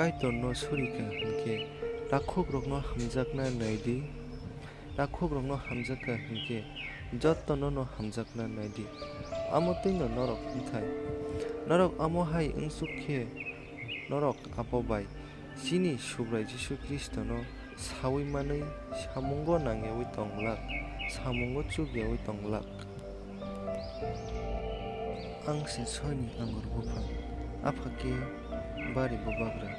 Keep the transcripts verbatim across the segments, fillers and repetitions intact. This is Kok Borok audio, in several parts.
Kaitorno suri kha hwn khe rakhukrokno hamjakna nai di. Rakhukrokno hamjak kha hwn khe jotono'-no hamjakna nai di. Amo tẃi'-no norok wng thai. Norok amo hai wng suk khe norok abo bai chini Subrai Jisu Khristono saui manwi samungo nangyaui tong glak, samungo chukyaui tong glak. Ang se soini angur buphang, Apha khe bari bubagra.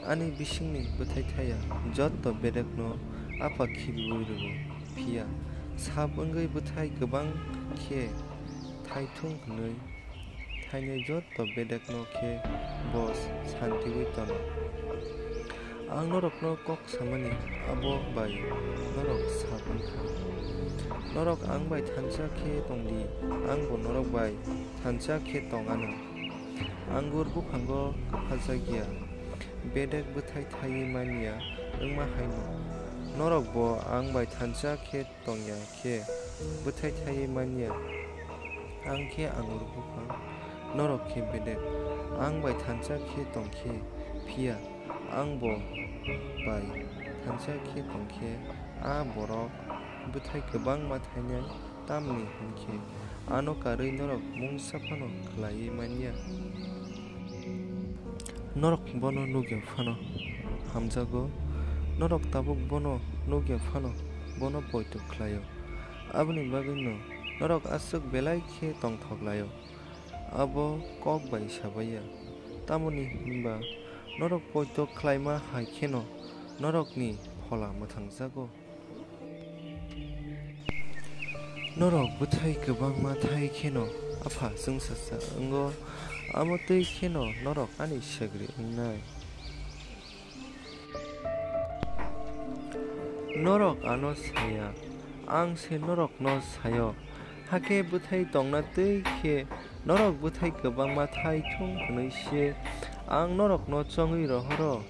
Ani bisingni bwthái thai ya joto bedekno Apha khibiui rw-o, phiya sap wngwi bwthái kwbang khe thai thung hwnwi thainai joto bedekno khe bo santiui tono. Ang norokno kok samani abo bai norok sap wng kha. Norok ang bai thansa khe tong di, angbo norok bai thansa khe tong anw. Angur buphango kwphaljak ya, bedek bwthái thaiwi man ya wngma haino norokbo ang bai thansa khe tong ya khe bwthái thaiwi man ya. Ang khe angur buphang, norok khe bedek. Ang bai thansa khe tong khe, phiya ang bo bai thansa khe tong khe, a borok bwthái kwbangma thainai. Tamni hwn khe ano karwi norok mungsa phano khlaiwi man ya. Norok bono nuk ya phano hamjago, norok tabuk bono nuk ya phano bono poito khlai-o. Aboni bagwino norok aswk belai khe tongthok lai-o, abo kok bai sabai ya. Tamoni hwn ba norok poito khlaima hai kheno norokni phola mwthangjago. Norok bwthái kwbangma thai kheno Apha chwngsacha wngo, amo tẃi kheno norok ani sagri wngnai. Norok ano sa ya, ang se norokno sa-o, hakhe bwthái tongna tẃi khe norok bwthái kwbangma thai thung hwnwi se ang norokno chongwi rohoro.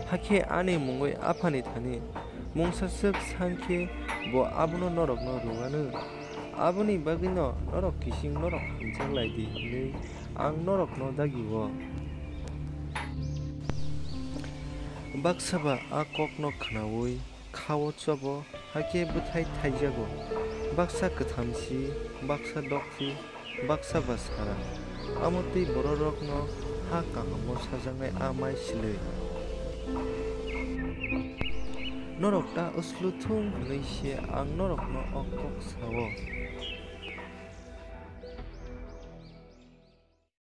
Hakhe ani mungwi Aphani thani mungsa swk san khe bo abono norokno rw anw. Aboni bagwino norok kising norok hamjak lai di hwnwi ang norokno dagi-o. Baksa ba a kokno khnaui kha-o chobo, hakhe bwthái thaijago, baksa kwthamsi, baksa dokchi, baksa ba sara. Amo tẃi bororokno ha kahamo sajaknai a mai silwi. Norok ta uslu thung hwnwi se ang norokno o kok sa-o.